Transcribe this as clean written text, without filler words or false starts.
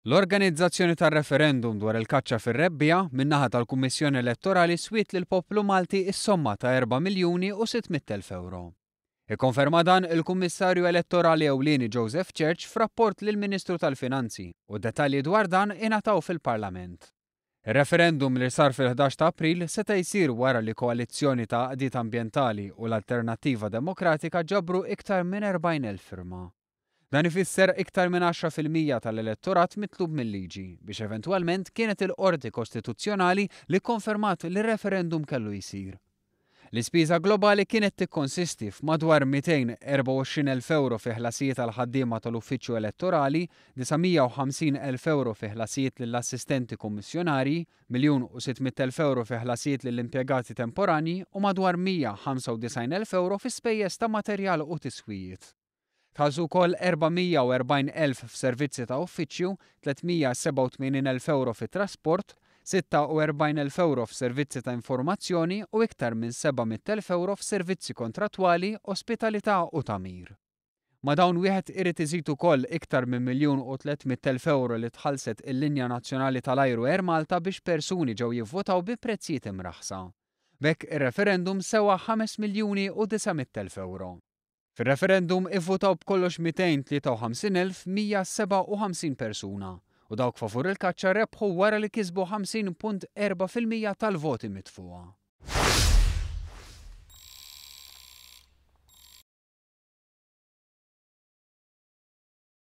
L-organizzazzjoni tar-referendum dwar il-kaċċa fir-rebbiegħa min-naħa tal-Kummissjoni Elettorali swiet lill-poplu Malti s-somma ta' 4,600,000 ewro. Ikkonferma dan il-Kummissarju Elettorali Ewlieni Joseph Church f'rapport lill-Ministru tal-Finanzi u dettalji dwar dan ingħataw fil-Parlament. Ir-referendum li sar fil-11 ta' April seta' jsir wara li koalizzjoni ta' għaqdiet ambjentali u l-Alternattiva Demokratika ġabru iktar minn 40,000 firma. Dan ifisser iktar minn 10% tal-elettorat mitlub mil-liġi, biex eventwalment kienet il-Qorti Kostituzzjonali li kkonfermat li r-referendum kellu jsir. L-ispiża globali kienet tikkonsisti f'madwar 224,000 ewro fi ħlasijiet għall-ħaddiema tal-uffiċċju elettorali, 950,000 ewro fi ħlasijiet lill-assistenti kummissjonarji, 1,600,000 ewro fi ħlasijiet lill-impjegati temporanji u madwar 195,000 ewro fi spejjeż ta' materjal u tiswijiet. Tħallsu wkoll 440,000 f'servizzi ta' uffiċċju, 387,000 ewro fi trasport, 46,000 ewro f'servizzi ta' informazzjoni u iktar minn 700,000 ewro f'servizzi kontrattwali, ospitalità u tagħmir. Ma' dawn wieħed irid iżid ukoll iktar minn 1,300,000 ewro li tħallset il-linja nazzjonali tal-ajru Air Malta biex persuni ġew jivvotaw bi prezzijiet imraħħsa. B'hekk ir-referendum sewa 5,900,000 ewro. Fir-referendum ivvutaw b'kollox 253,157 persuna u dawk favur il-kaċċa rebħu wara li kisbu 50.4% tal-voti mitfugħa.